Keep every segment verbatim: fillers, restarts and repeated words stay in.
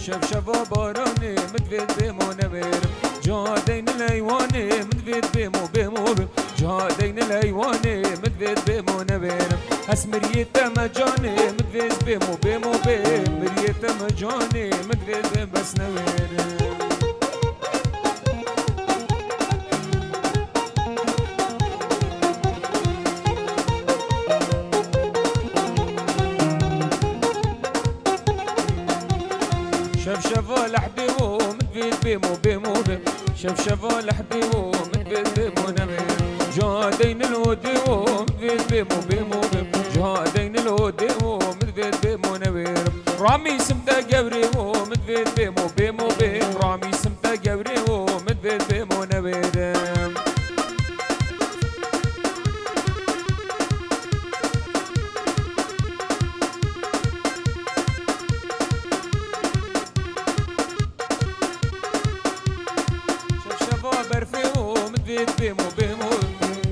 Şev şeva baranê min divêt bêmo newêrim. Ca deyn li heywanê min divêt bêmo bêmo bêm. Ca deyn li heywanê min divêt bêmo newêrim. Ez miriyê te me canê min divêt bêmo bêmo bêm. Miriyê te me canê min divêt bêm bes newêrim. Şev şeva lehdê wo min divêt bêmo bêmo bêm. Şev şeva lehdê wo min divêt bêmo newêrim. Ca deyn li odê wo min divêt bêmo bêmo bêm. Ca deyn li odê wo min divêt bêmo newêrim. Ramîsim te gewrê wo min divêt bêmo bêmo bêm. Ramîsim te gewrê wo min divêt bêmo newêrim. Şev şeva berfê wo min divêt bêmo bêmo.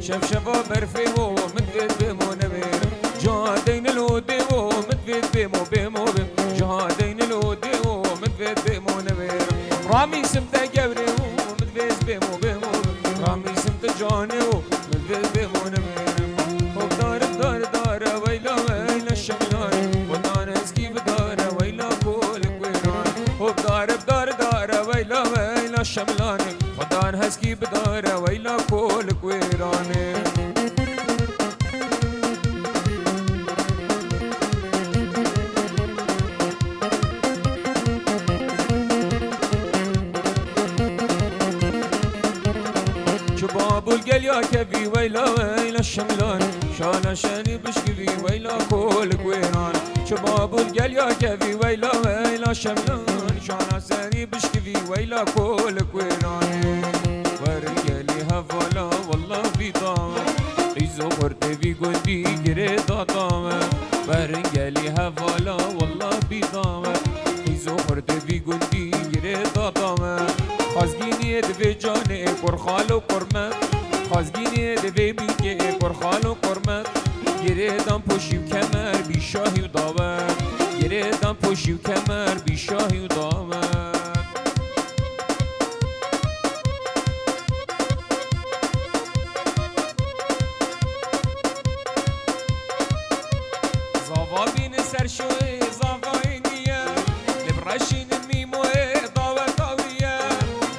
Şev şeva berfê wo min divêt bêmo newêrim. Ca deyn li odê wo min divêt bêmo bêmo bêm. Ca deyn li odê wo min divêt bêmo newêrim. Ramîsim te gewrê wo min divêt bêmo bêmo bêm. Ramîsim te canê wo min divêt bêmo newêrim. Hop dar dar dare weyla weyla şemlan. Wetan heskî bidare weyla kolik wêran. Hop dar dar dare weyla weyla şemlan. Wetan heskî bidare weyla kolik wêranê. Çi babul gel ya kevî weyla weyla şemlan. Şana şenî bişkivî weyla kolik wêran. Çi babul gel ya kevî weyla weyla şemlan. Şana senî bişkivî weyla kolik wêran. Werin gelî hevala walla vî dawe. Qîz û xurtê vî gundî girê dadawe. Werin gelî hevala walla vî dawe. Qîz û xurtê vî gundî girê dadawe. Xazgîniyê divê canê kur xalo kurmet. Xazgîniyê divê bîkê kur xalo kurmet. Girê dan poşî û kemer bî şahî û dawe. Girê dan poşî û kemer bî şahî û dawe. Zava bînin ser şoyê zavayê niye. Lê bi reşînin mîmoyê dawe dawiye.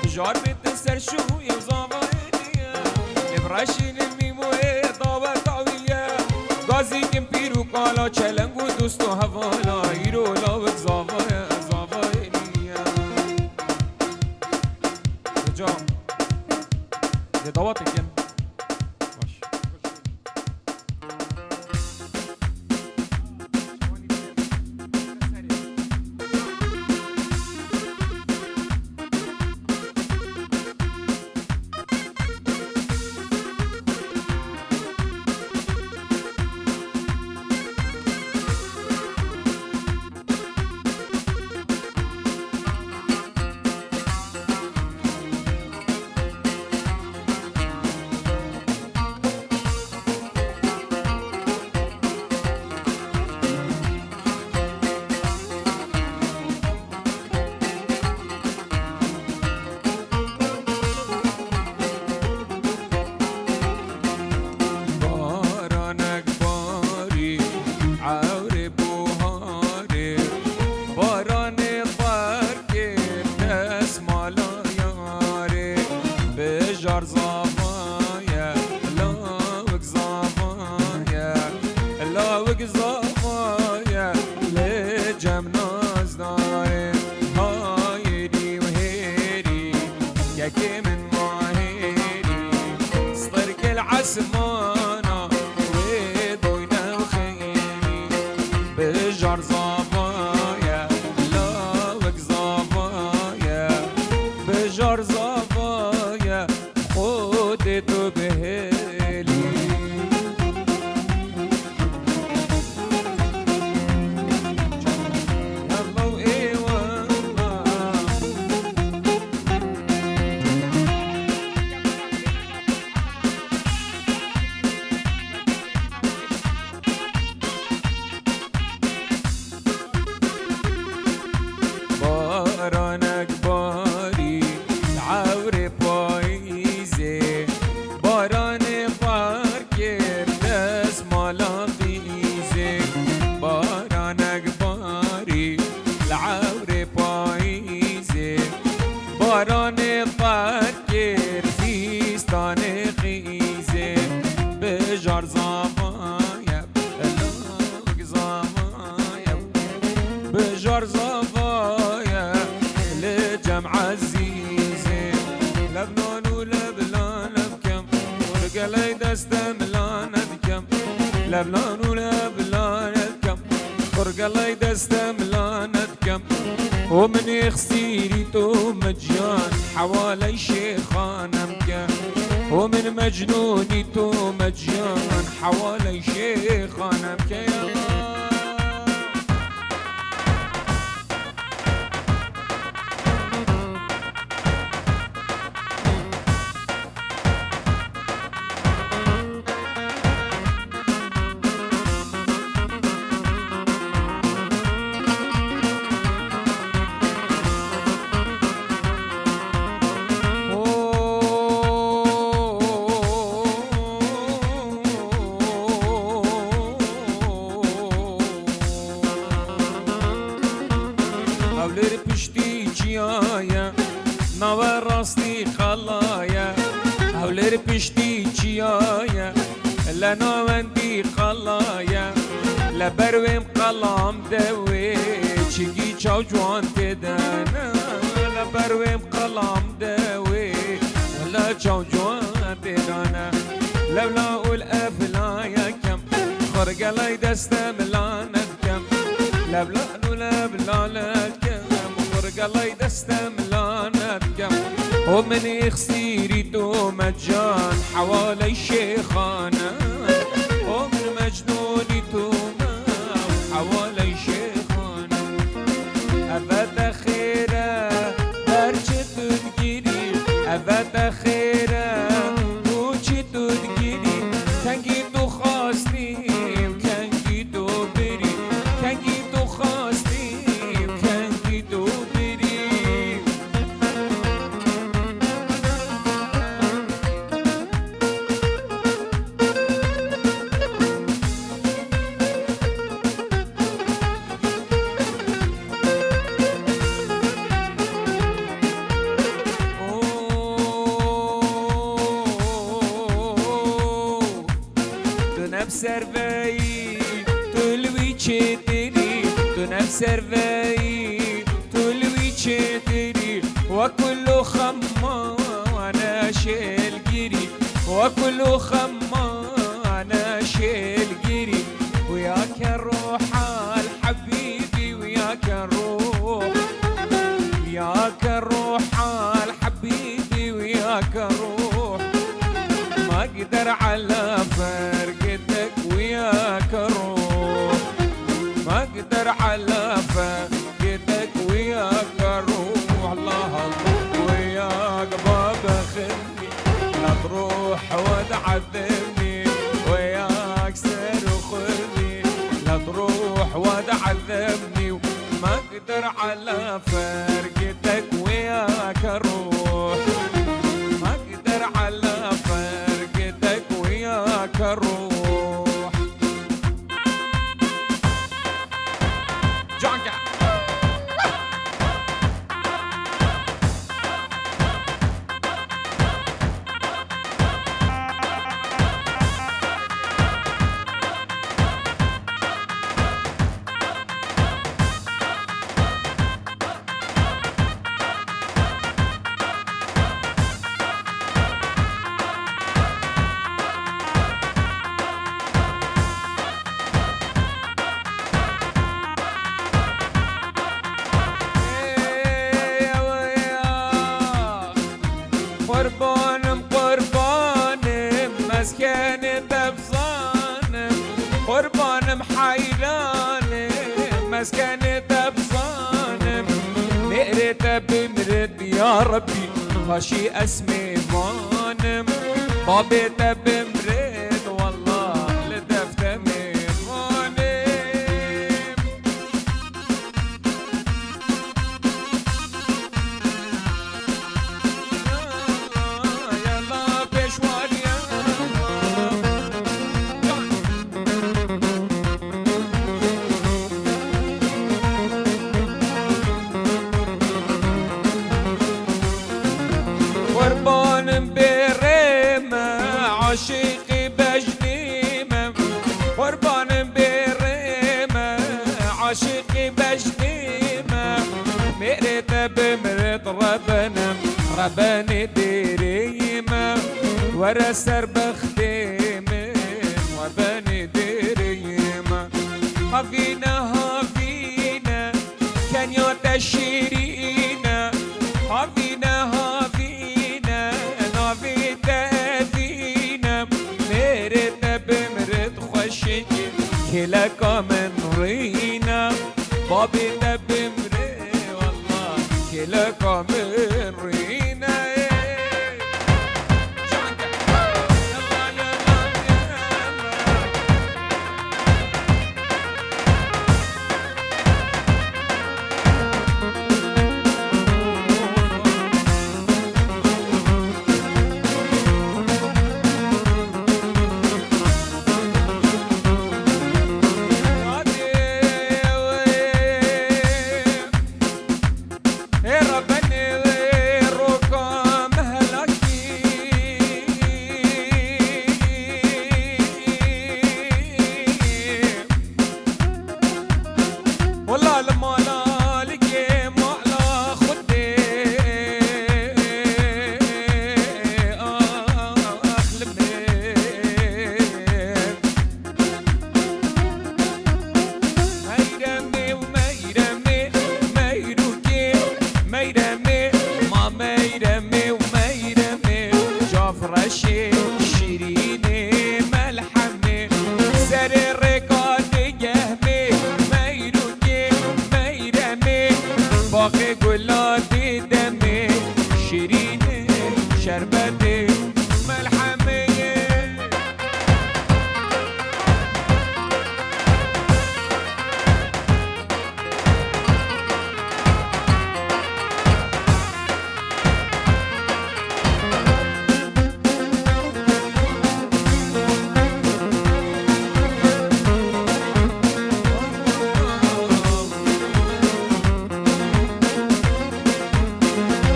Bijar bêtin ser şoyê zavayê niye. Lê bi reşînin mîmoyê dawe dawiye. Gazîkin pîr û kala çeleng û dost û hevala. Îro lawik zavaye, zavayê niye. Hocam. Lê dawatek in. Baş. Baranek barî, ewrê buharê, baranê xerkê, destmala yarê. Bijar zava ye, lawik zava ye, lawik zava ye, lê cem nazdarê. Hayêrî û hêrî, kekê min mahêrî, stirkê li esmana, wê doyne û xêrî. Bijar zava ye, lawik zava ye, bijar zava ye, Xwedê tu bihêlî. Levlan û levlanet kem, qurgelay destem lanet kem. O min êxsîrî to me ciyan, hewaley şêxanem ke. O min mecnûnî to me ciyan, hewaley şêxanem ke ya. Hewlêr piştî çiya ye, nave rastî qala ye. Hewlêr piştî çiya ye, le navendî qala ye. Le ber wêm qalam de wê, çigî çaw ciwan tê de ne. Le ber wêm qalam de wê, wele çaw ciwan tê de ne. Lewla û l efla ye kem, xurgelay deste milanet kem. Levlan û levlanet kem, xurgelay destem lanet kem. O min êxsîrî to me can, hewaley şêxane. O min mecnûnî to me, hewaley şêxane. Eve te xêre, ber çi tu digirî, eve te xêre, tu çi tu digirî, kengî tu xastî û kengî tu birî, kengî tu xastî û kengî tu birî. Tu nev serveyî, tu li wî çêtirî, tu nev serveyî, tu li wî çêtirî, wekû lo xemane şêlgirî, wekû lo xemane şêlgirî, wîya ke roh al hebîbî, wîya ke roh, wîya ke roh al Hebîbî wîya ke ruh, magder ala fergedek wîya ke ruh, magder ala fergedek wîya ke ruh. Allah Allah, wîya ke babeximî, la ruh wed edemî, wîya ke ser û xurmî, la ruh wed edemî, mag Der ala fergedek wêya ke ruh. Magder ala fergedek wêya ke ruh. Canke. Qurbanim, qurbanim, meskenê te bizanim. Qurbanim heyranim, meskenê te bizanim. Mêrê te bimrit ya Rebbî, paşî ez mêvanim. Babê te bimrit, wallah li def te mêvanim. Qurbanim bêrê me, aşîqî bejnî me. Qurbanim bêrê me, aşîqî bejnî me. Mêrê te bimrit rebenim, rebenê dêrê me. Were ser bextê min, rebenê dêrê Havîne, havîne, kenya te şîrîn e. Havîne, havîne, navê te evîn e. Mêrê te bimrit xweşik, kêleka min rîn e. Babê te bimrê, wallah, kêleka min rîn e. Ê Rebenê, ê roka me helakî. Wela li mala ligê mala Xwedê, ax li min. Meyremê û meyremê, meyrûkê, meyremê, ma meyremê û meyremê, cafreşê, şîrînê, melhemê, serê rêka digehmê, meyrûkê, meyremê, baxê gula didemê, şîrînê, şerbetê, melhemê.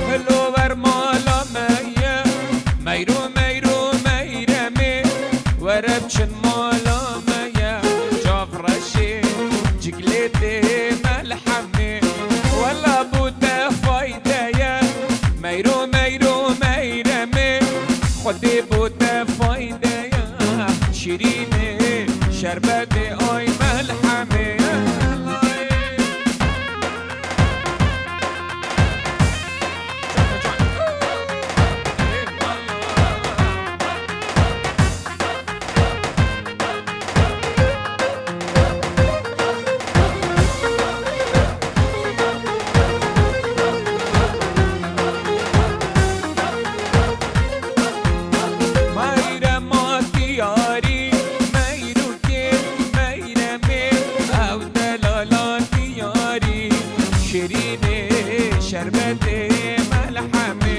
Hilo wer mala me ye, meyro, meyro, meyremê, were biçin mala me ye, cafreşê, ciglêtê, melhemê, wela bo te fayde ye, meyro, meyro, meyremê, Xwedê bo te fayde ye, şîrînê, şerbetê, ay melhemê. Meyrema diyarî, meyrûkê, meyremê, ew delala diyarî, şirînê, şerbetê, melhemê,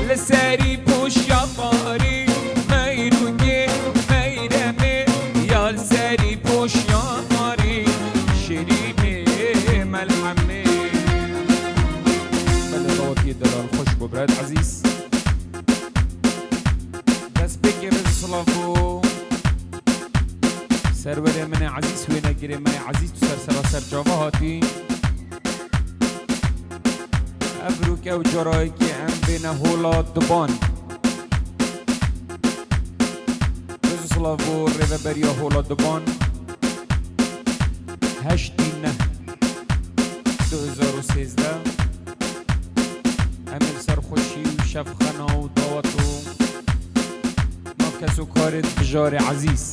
li serî pûşya tarî, meyrûkê, meyremê, ya li serî pûşya tarî, şirînê, melhemê. Belê, rewatiyê delal xweş bû, birayet ezîz. Destpêkê rêz û silav bo serwerê min ê ezîz, wênegirê me yê ezîz, tu ser sera ser çava hatî. Ev rûke û carayekê em bêne Hola Duban. Rêz û silav bo rêveberiya Hola Duban. Heştî neh du hezar û sêzdeh. Em ê li ser xweşî û şevxena û dawet û nav kes û karê bijarê ezîz.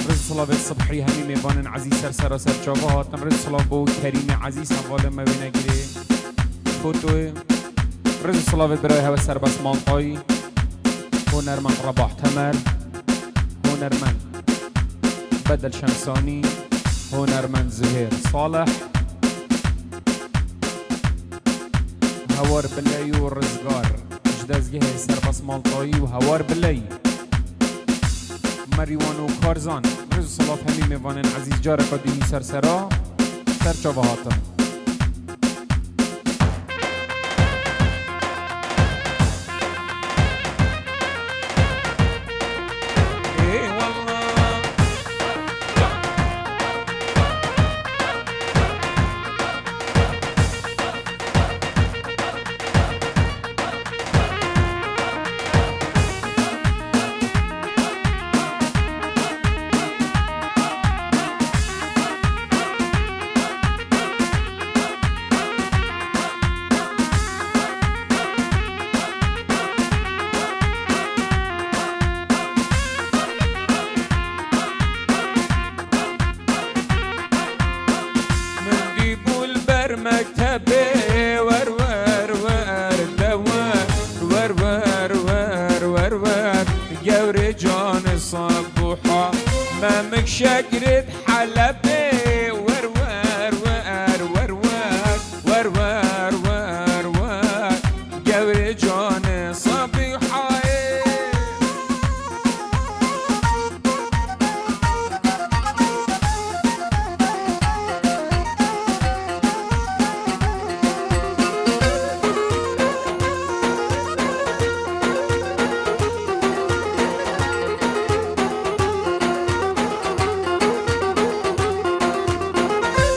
Rêz û silavê Sibhî hemî mêvanên ezîz ser sera ser çava hatin. Rêz û silav bo Kerîmê ezîz, hevalê me wênegirê fotoyê. Rêz û silavê birayê hewe Serbest Maltayî, hunermend Rebah Temer, hunermend Bedel Şemsanî, hunermend Zuhêr Salih, Hawar Biley û Rizgar ji dezgehê Serbest Maltayî û Hawar Biley, Merîwan û Karzan. Rêz û silav hemî mêvanên ezîz, careka dî ser sera ser çava hatin. Memik Şekrit Helebê, wer, wer, wer, wer, wer, wer, wer, wer, wer, wer, Gewre Canê Sabîhayê.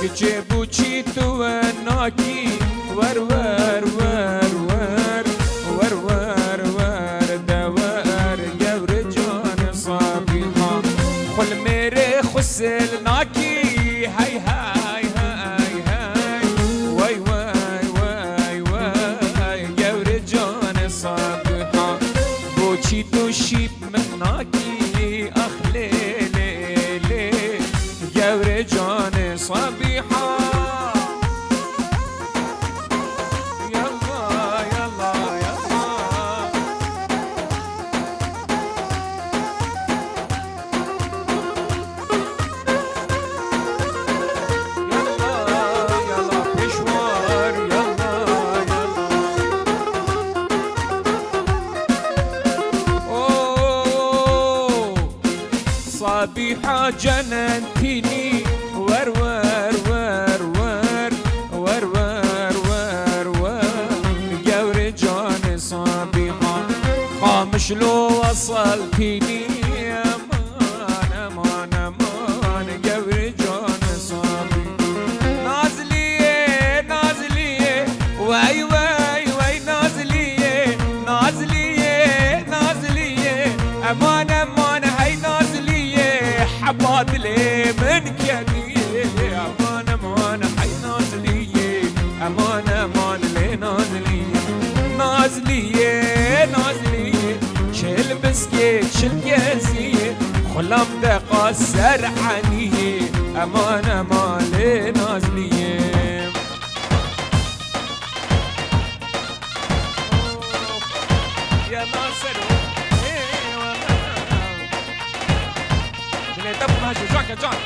Kiçê bûçî tu we nakî, wer, wer, wer, wer, wer, wer, wer, de wer, Gewre Canê Sabîha. Xul mêrê xusel nakî, hey, hey, hey, hey, wey, wey, wey, wey, Gewre Canê Sabîha. Bûçî tu şîp min nakî, ax lê, lê, lê, Gewre Canê Sabîha. Yalla, yalla, yalla. Yalla, yalla, pêşwar, yalla, yalla. Oh, Sabîha cenen tînî, wer, wer, wer, wer, wer, wer, wer, wer, Gewre Canê Sabîha. Qamişlo wesal tînî, eman, eman, eman, Gewre Canê Sabî. Nazliyê, Nazliyê, wey, wey, wey, Nazliyê, Nazliyê, Nazliyê, eman, eman, hey Nazliyê, heba dilê min kediyê, eman, eman, hey Nazliyê, eman, eman, lê Nazliyê. Nazliyê, Nazliyê, çil biskê, çil geziyê, xulam deqa ser eniyê, eman, eman, lê Nazliyê. Ya Nasir, eyvallah. Dilê te bûna ji Jacques Can.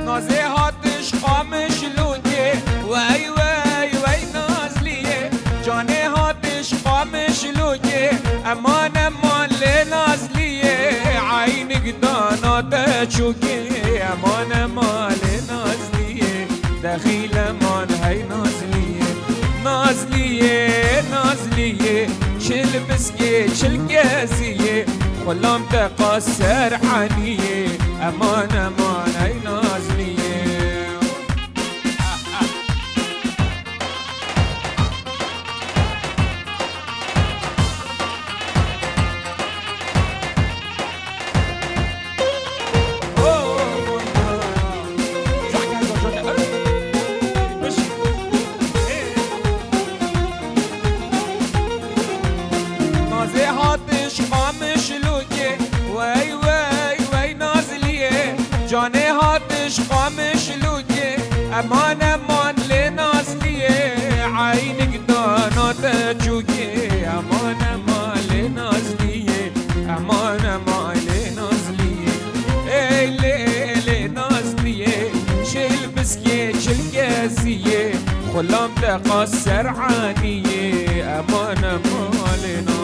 Nazê hatiş Qamişlûkê, wey, wey, wey Nazliyê. Canê hatiş Qamişlûkê, eman, eman lê Nazliyê. Eynik dana te çûkê, eman, eman lê Nazliyê. Dexîleman hey Nazliyê, Nazliyê, Nazliyê, çil biskê, çil geziyê, xulam te qas ser eniyê, eman, eman hey Nazliyê. Nazê hatiş Qamişlûkê, wey, wey, wey Nazliyê. Canê hatiş Qamişlûkê, eman, eman lê Nazliyê. Eynik dana te çûkê, eman, eman lê Nazliyê. Eman, eman lê Nazliyê. Ey lê, lê Nazliyê. Çil biskê, çil geziyê, xulam te qas ser eniyê. Eman, eman lê Nazliyê.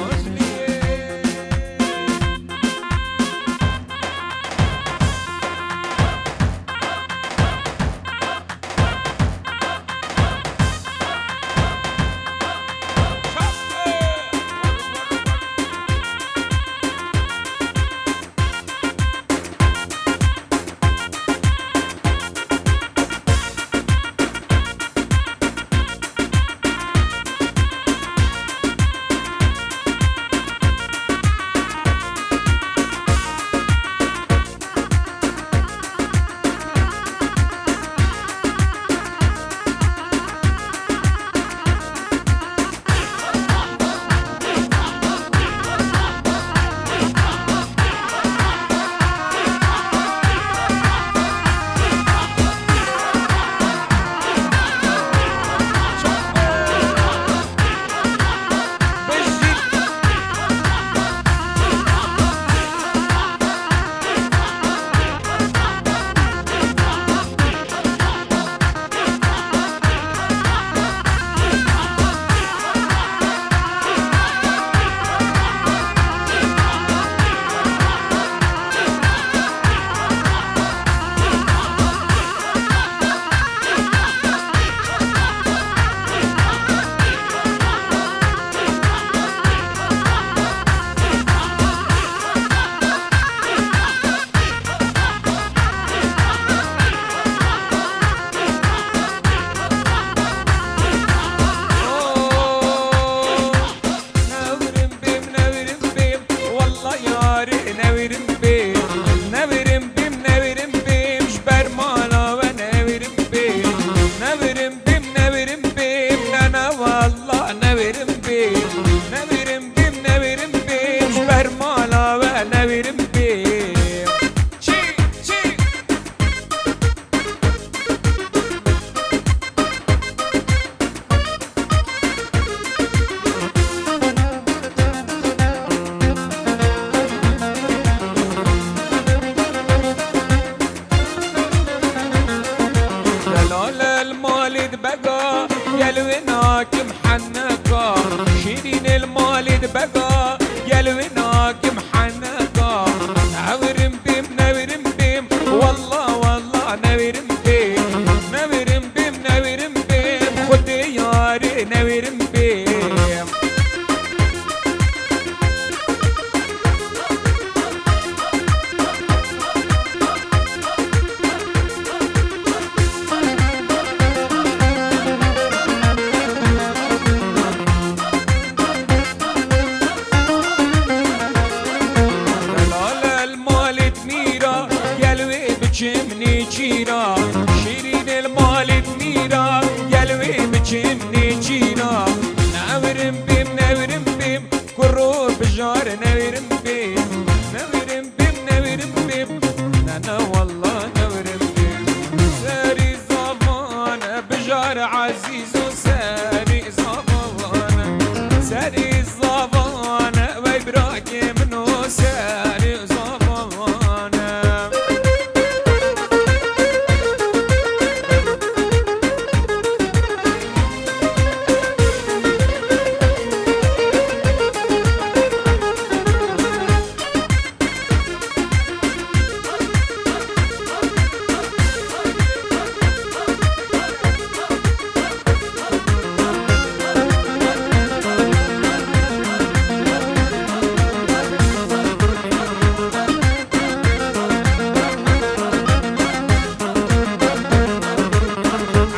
Bega, gel wê nakim heneka. Şîrînê li malê dibega, gel wê nakim heneka. Newirim bêm, newirim bêm. Wallah, wallah, newirim bêm. Newirim bêm, newirim bêm. Xwedê yarê, newirim bêm. Delal el malê mîra, gel wê biçim nêçîra. Şîrînê li malê mîra, gel wê biçim nêçîra. Newirim bêm, newirim bêm, kuro bijar newirim bêm. Newirim bêm, newirim bêm, ne, ne, wallah newirim bêm. Serî zavane, bijar ezîz û serî zavane. Serî zavane, wey birakê min û serî zavane.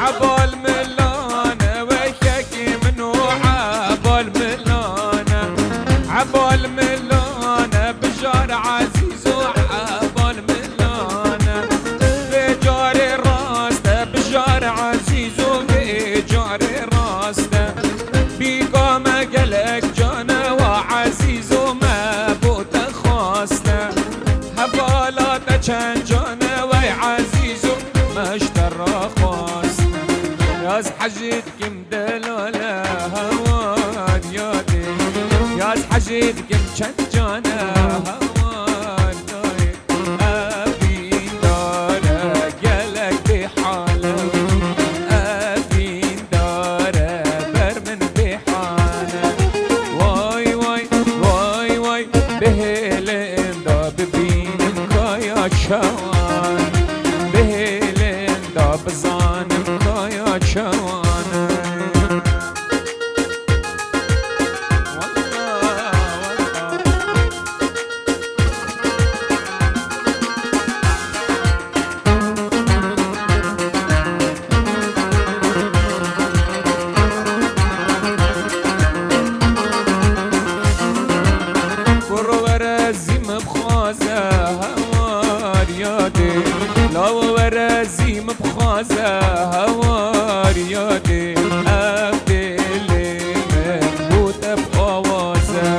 Ebal milane, wey kekê min û ebal milane. Ebal milane, bijar ezîz û ebal milane. Vê carê rast e, bijar ezîz û vê carê rast e. Bîka me gelek can e, wa ezîz û me bo te xwast e. Hevala te çend can e, wey ezîz û me ji te re xwast e. Yaz hecî dikim delale hewar yadê. Yaz hecî dikim çend can e, hewar dayê. Ev dîndar e gelek bêhal e. Ev dîndar e ber min bêhal e. Way, way, way, way, bihêlin da bibînim kaya çawan. Bihêlin da bizanim kaya çawan e. Kuro were zî min bixwaze hewar yadê. Lawo were zî min bixwaze hewar yadê. Ev dê lê min bû te bi awaze.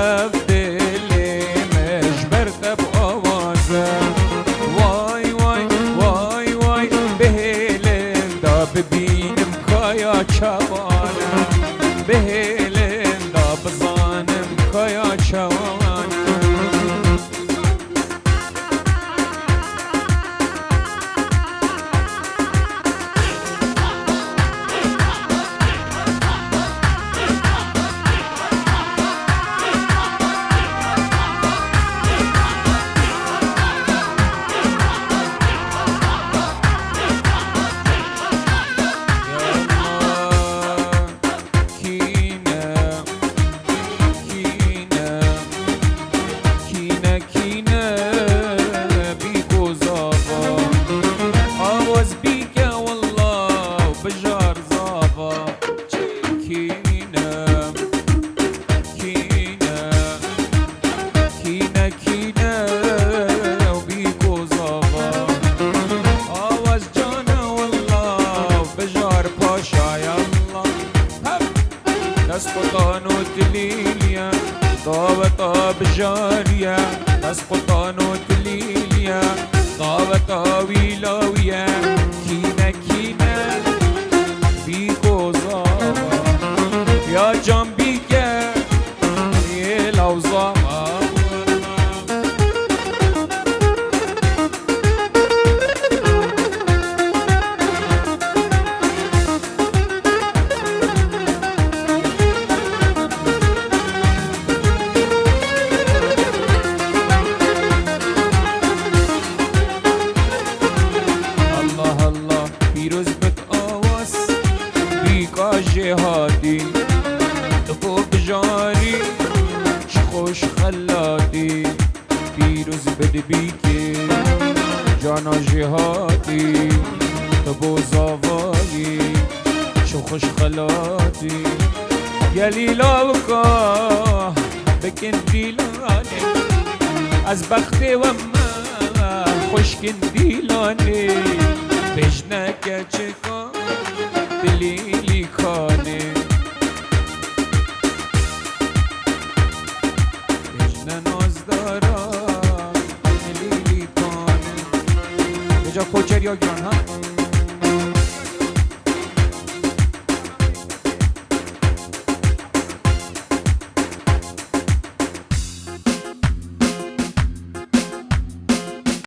Ev dê lê min ji ber te bi awaze. Way, way, way, way, bihêlin da bibînim kaya çawan e. Bihêlin da bizanim kaya çawan e. Bîkî, cana jî hatî, tu bo zavayî, çi xweş xelatî. Gelîla wika bikin dîlanê, ez bextê we me xweşkin dîlanê. Bêjne keçika dilîlî kanê. Bêjne nazdara dilîlî kanê. Vêca koçeriya giran, ha?